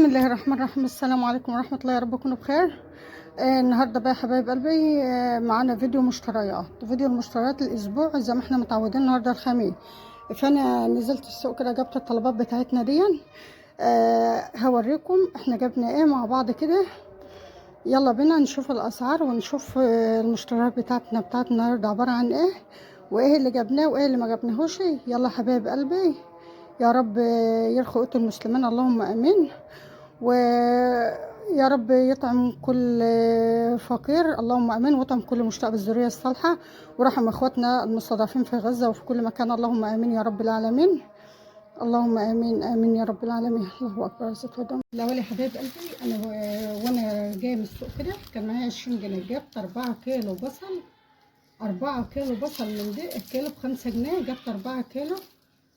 الله الرحمن الرحيم. السلام عليكم ورحمة الله، يا رب تكونوا بخير. النهارده بقى يا حبايب قلبي، معانا فيديو مشتريات، فيديو المشتريات الاسبوع زي ما احنا متعودين. النهارده الخميس، فانا نزلت السوق كده جبت الطلبات بتاعتنا دي. هوريكم احنا جبنا ايه مع بعض كده. يلا بينا نشوف الاسعار ونشوف المشتريات بتاعتنا بتاعت النهارده عبارة عن ايه، وايه اللي جبناه وايه اللي ما جبناهوش. يلا حبايب قلبي، يا رب يرخي قوت المسلمين، اللهم امين، ويا رب يطعم كل فقير، اللهم امين، ويطعم كل مشتاق بالذريه الصالحة، ورحم اخواتنا المستضعفين في غزة وفي كل مكان، اللهم امين يا رب العالمين، اللهم امين امين يا رب العالمين. الله اكبر. عزت ودم. الاول يا حبايب قلبي، انا وانا جاية من السوق كده كان معايا 20 جنيه، جبت 4 كيلو بصل، 4 كيلو بصل من ده الكيلو ب5 جنيه، جبت 4 كيلو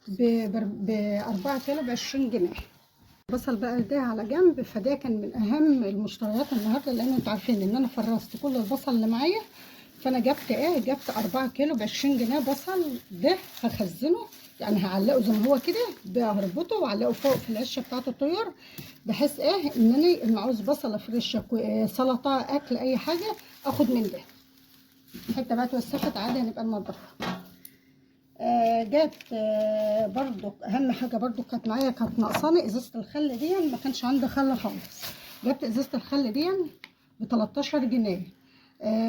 ب 4 كيلو ب20 جنيه. البصل بقى ده على جنب، فده كان من اهم المشتريات النهارده، لان انتوا عارفين ان انا فرزت كل البصل اللي معايا. فانا جبت ايه؟ جبت 4 كيلو ب20 جنيه بصل. ده هخزنه، يعني هعلقه زي ما هو كده، هربطه واعلقه فوق في العشه بتاعه الطيور، بحيث ايه ان انا لما عاوز بصله فريشه، سلطة، اكل، اي حاجة اخد من ده. حتة بقى اتوسخت عادي هنبقى ننضفها. جت برضو اهم حاجة برضو كانت معايا، كانت ناقصاني ازازة الخل دي، ما كانش عندي خل خالص. جبت ازازة الخل دي ب 13 جنيه.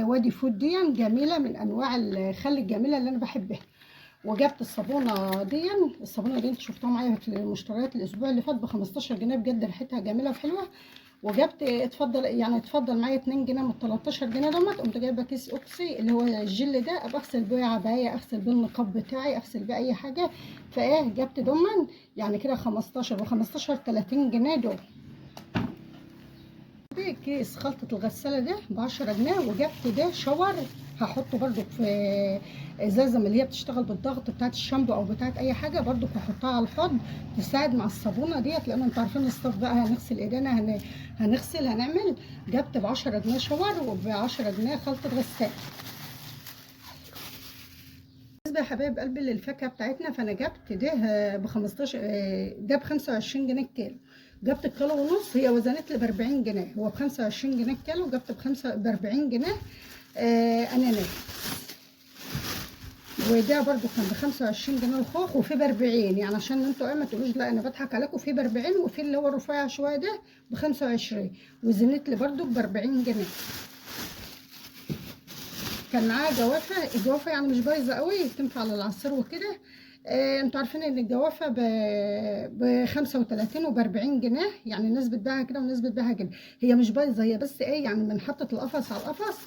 وادي فود دي جميلة، من انواع الخل الجميلة اللي انا بحبها. وجبت الصابونه دي، الصابونه دي انتوا شفتوها معايا في المشتريات الاسبوع اللي فات ب 15 جنيه، بجد ريحتها جميلة وحلوه. وجبت اتفضل، يعني اتفضل معايا 2 جنيه من 13 جنيه دوت. قمت جايبه كيس اوكسي اللي هو الجل ده، ابقى اغسل بيه عباية، اغسل بيه النقاب بتاعي، اغسل بيه اي حاجة. فايه جبت دوما، يعني كده 15 و15 30 جنيه دول. كيس خلطه الغسالة ده ب 10 جنيه. وجبت ده shower، هحطه برضو في ازازة من اللي هي بتشتغل بالضغط بتاعت الشامبو او بتاعت اي حاجة، برضو هحطها على الحوض تساعد مع الصابونه ديت، لان انتوا عارفين الصيف بقى هنغسل ايدينا، هنغسل هنعمل. جبت ب 10 جنيه shower وب 10 جنيه خلطه غسالة. بالنسبة يا حبايب قلبي للفاكهه بتاعتنا، فانا جبت ده ب 15، ده ب 25 جنيه الكيلو. جبت الكيلو ونص، هي وزنت لي ب 40 جنيه، هو ب 25 جنيه الكيلو، جبت ب 40 جنيه اناناس. وده برده كان ب 25 جنيه الخوخ، وفي ب 40، يعني عشان انتوا ايه ما تقولوش لا انا بضحك عليكم، في ب 40 وفي اللي هو الرفيع شوية ده ب 25، وزنت لي برده ب 40 جنيه. كان معايا جوافه، الجوافه يعني مش بايظة قوي، تنفع للعصير وكده. انتوا عارفين ان الجوافه ب 35 وب 40 جنيه، يعني الناس بتبيعها كده والناس بتبيعها كده، هي مش بايظة، هي بس ايه يعني من حطه القفص على القفص.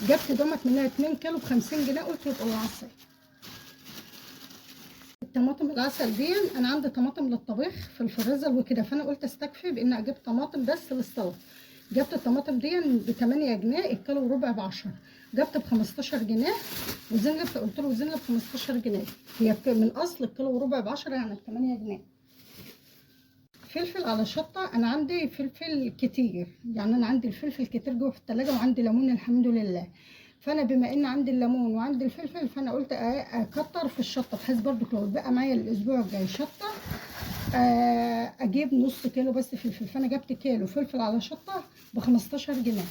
جبت دومت منها 2 كيلو ب 50 جنيه، قلت يبقوا العصير. الطماطم العسل دي انا عندي طماطم للطبيخ في الفريزر وكده، فانا قلت استكفي بان اجيب طماطم بس للسلطة. جبت الطماطم دي ب 8 جنيه الكيلو وربع ب 10، جبت ب 15 جنيه وزن، قلت له وزن ب 15 جنيه، هي من اصل الكيلو وربع ب 10 يعني ب 8 جنيه. فلفل على شطه، انا عندي فلفل كتير، يعني انا عندي الفلفل كتير جوه في التلاجة، وعندي ليمون الحمد لله. فانا بما ان عندي الليمون وعندي الفلفل، فانا قلت اكتر في الشطه، بحيث برضو لو اتبقى معايا الاسبوع الجاي شطه اجيب نص كيلو بس فلفل. فانا جبت كيلو فلفل على شطه ب 15 جنيه.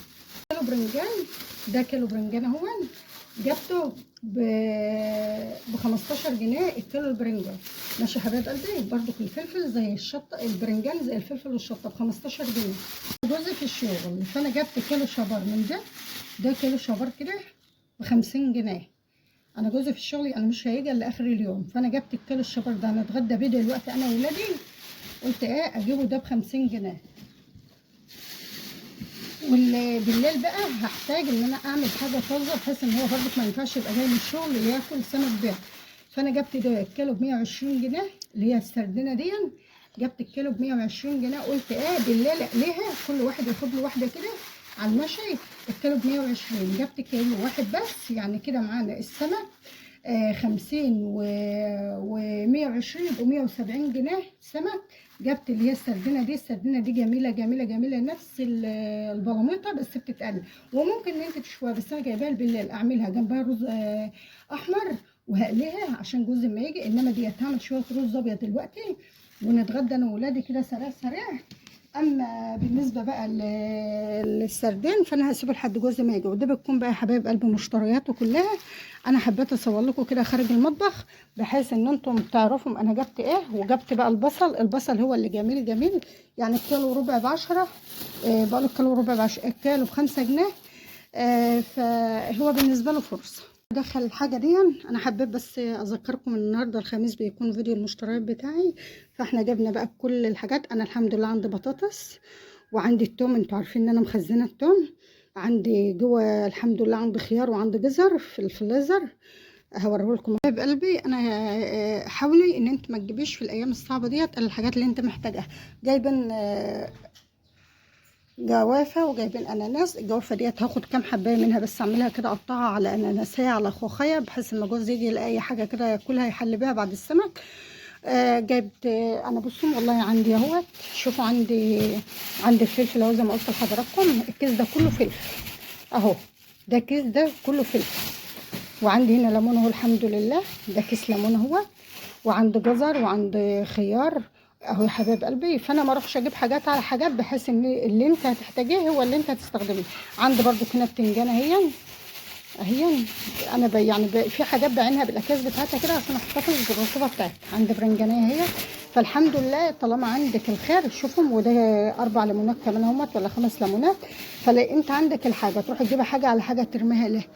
كيلو برنجان، ده كيلو برنجان اهو، جبته ب 15 جنيه الكيلو البرنجان. ماشي يا حبايب قلبي، برضو الفلفل زي الشطه، البرنجان زي الفلفل والشطه ب 15 جنيه. جوزي في الشغل، فانا جبت كيلو شبار من ده، ده كيلو شبار كده ب 50 جنيه. انا جوزي في الشغل يعني مش هيجي الا اخر اليوم، فانا جبت الكيلو الشبار ده هنتغدى بيه دلوقتي انا وولادي، قلت ايه اجيبه ده ب 50 جنيه. وبالليل بقى هحتاج ان انا اعمل حاجة طازة، بحيث ان هو برضك ما ينفعش يبقى جاي من الشغل ياكل سمك بيه. فانا جبت ده الكيلو ب 120 جنيه اللي هي السردينه دي، جبت الكيلو ب 120 جنيه. قلت ايه بالليل اقليها، كل واحد ياخد له واحدة كده على المشي. الكيلو ب 120، جبت كيلو واحد بس، يعني كده معانا السمك 50 و 120 يبقوا 170 جنيه سمك. جبت اللي هي السردينه دي، السردينه دي جميلة جميلة جميلة، نفس البلاميطه بس بتتقلي، وممكن ان انت تشويها، بس انا جايباها بالليل اعملها جنبها رز احمر وهقليها عشان جوزي ما يجي. انما دي هتعمل شوية رز ابيض دلوقتي ونتغدى انا وولادي كده سريع سريع. اما بالنسبة بقى للسردين فانا هسيبه لحد جوزي ما يجي. وده بتكون بقى يا حبايب قلبي مشترياته كلها. انا حبيت اصور لكم كده خارج المطبخ بحيث ان انتم تعرفوا انا جبت ايه. وجبت بقى البصل، البصل هو اللي جميل جميل، يعني الكيلو ربع ب10، بقول الكيلو ربع ب10، الكيلو ب5 جنيه. فهو بالنسبة له فرصة دخل الحاجة دي. انا حبيت بس اذكركم ان النهارده الخميس بيكون فيديو المشتريات بتاعي. فاحنا جبنا بقى كل الحاجات. انا الحمد لله عندي بطاطس وعندي التوم، انتوا عارفين ان انا مخزنة التوم عندي جوه الحمد لله. عندي خيار وعندي جزر في الفريزر هوريه لكم. حبايب قلبي انا حاولي ان انت ما تجيبيش في الايام الصعبة ديت الحاجات اللي انت محتاجاها. جايبين جوافه وجايبين اناناس. الجوافه ديت هاخد كام حبايه منها بس اعملها كده اقطعها على اناناسيه على خوخيه، بحيث لما جوزي يجي يلاقي اي حاجة كده ياكلها يحل بيها بعد السمك. جايبت انا بصوا والله عندي اهوت، شوفوا عندي الفلفل اهو زي ما قلت لحضراتكم. الكيس ده كله فلفل اهو، ده كيس ده كله فلفل. وعندي هنا ليمون اهو الحمد لله، ده كيس ليمون اهو. وعندي جزر وعندي خيار اهو يا حبايب قلبي. فانا ما اروحش اجيب حاجات على حاجات، بحيث ان اللي انت هتحتاجيه هو اللي انت هتستخدميه. عندي برضو هنا بتنجان اهي اهي. انا يعني في حاجات بعينها بالاكياس بتاعتها كده عشان احتفظ بالرطوبه بتاعتها. عندي برنجانيه اهي. فالحمد لله طالما عندك الخير. شوفوا، وده 4 ليمونات كمان اهمت ولا 5 ليمونات. فلا انت عندك الحاجة تروح تجيبها حاجة على حاجة ترميها ليه.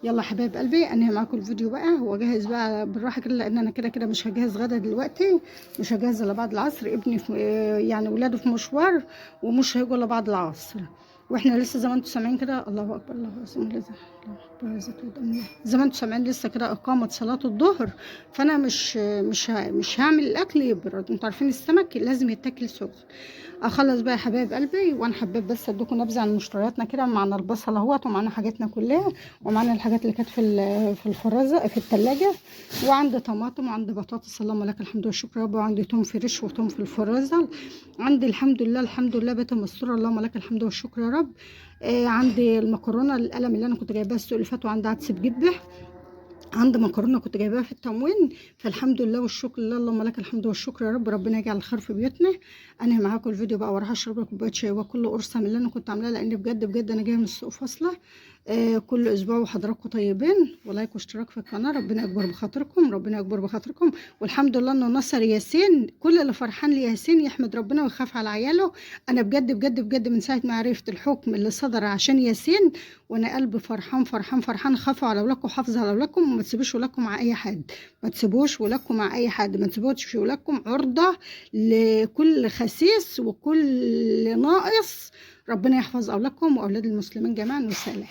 يلا حبايب قلبي انهي معاكم الفيديو بقى، واجهز بقى بالراحة كده، لان انا كده كده مش هجهز غدا دلوقتي، مش هجهز الا بعد العصر. ابني في يعني ولاده في مشوار ومش هيجوا الا بعد العصر، واحنا لسه زي ما انتم سامعين كده. الله اكبر الله اكبر الله، زي ما انتم سامعين لسه كده اقامه صلاة الظهر. فانا مش مش مش هعمل الاكل يبرد، انتوا عارفين السمك لازم يتاكل سخن. اخلص بقى يا حبايب قلبي. وانا حبيت بس اديكم نبذه عن مشترياتنا كده. معانا البصل اهوت، ومعانا حاجاتنا كلها، ومعانا الحاجات اللي كانت في الفرازه في الثلاجة، وعندي طماطم وعندي بطاطس اللهم لك الحمد والشكر يا رب، وعندي توم fresh وتوم في الفرازه. عندي الحمد لله الحمد لله بيت مستور اللهم لك الحمد والشكر يا رب. عندي المكرونه القلم اللي انا كنت جايباها السوق اللي فات، وعندي عدس بجبه، عندي مكرونه كنت جايباها في التموين. فالحمد لله والشكر لله اللهم لك الحمد والشكر يا رب. ربنا يجعل الخير في بيوتنا. انا معاكم الفيديو بقى واروح اشرب لكم كوباية شاي واكل قرصة من اللي انا كنت عاملاها، لان بجد بجد انا جاية من السوق فاصلة. كل اسبوع وحضراتكم طيبين، و like واشتراك في القناة. ربنا يكبر بخاطركم، ربنا يكبر بخاطركم. والحمد لله انه نصر ياسين. كل اللي فرحان لياسين يحمد ربنا ويخاف على عياله. انا بجد بجد بجد من ساعة ما عرفت الحكم اللي صدر عشان ياسين وانا قلبي فرحان فرحان فرحان. خافوا على اولادكم، حافظوا على اولادكم، وما تسيبوش ولادكم مع اي حد، ما تسيبوش ولادكم مع اي حد، ما تسيبوش ولادكم عرضه لكل خسيس وكل ناقص. ربنا يحفظ اولادكم واولاد المسلمين جميعا. والسلام.